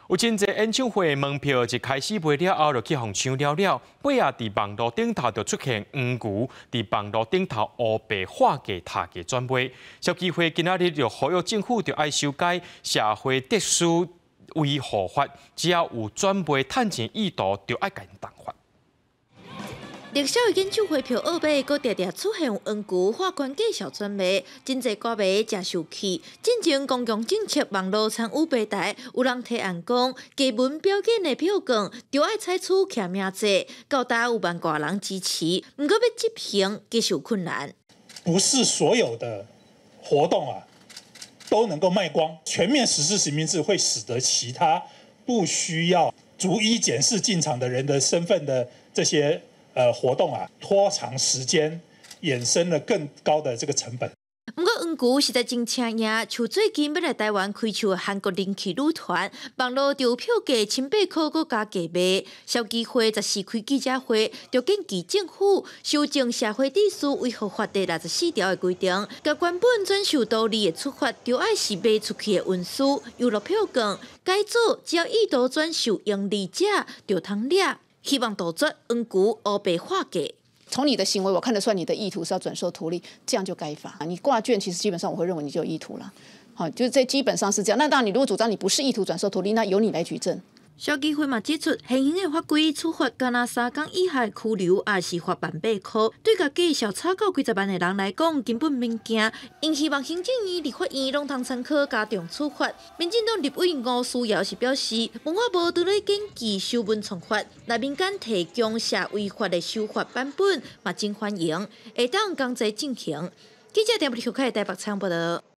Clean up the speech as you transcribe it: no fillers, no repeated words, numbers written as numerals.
有真濟演唱會門票一開始賣了後，就去予搶了了，尾仔佇網路頂頭就出現黃牛，佇網路頂頭烏白喊價、抬價轉賣。消基會今仔日就呼籲政府著愛修改社會秩序維護法，只要有轉賣趁錢意圖，就愛共𪜶重罰。熱銷的演唱會票僫買，閣定定出現黃牛喊懸價數轉賣，真濟歌迷誠受氣。進前公共政策網路參與平台，有人提案講，藝文表演的票券著愛採取記名制，到今有萬外人支持，毋過欲執行其實有困難。不是所有的活動啊都能夠賣光，全面實施實名制會使得其他不需要逐一檢視進場的人的身份的這些活動啊，拖長時間，衍生了更高的這個成本。毋過黃牛實在真請贏，像最近欲來台灣開唱的韓國人氣女團，網路就有票價千八箍閣加價賣。消基會14開記者會，就建議政府修正社會秩序維護法第64條的規定，共原本轉售圖利的處罰，著愛是賣出去的文書、遊樂票券，改做只要意圖轉售營利者，就通掠。希望杜絕黃牛烏白喊價。從你的行為，我看得出來你的意圖是要轉售圖利，這樣就該罰。你掛券，其實基本上我會認為你就有意圖了。好，就是這基本上是這樣。那當然，你如果主張你不是意圖轉售圖利，那由你來舉證。消基會嘛指出，現行的法規處罰干焦3工以下拘留，抑是罰萬八箍，對共價數炒到幾十萬的人來講，根本免驚。𪜶希望行政院、立法院攏通參考加重處罰。民進黨立委吳思瑤是表示，文化部除咧研究修文創法，來民間提供社違法的修法版本，嘛真歡迎，會當共齊進行。記者鄭立學台北採訪報道。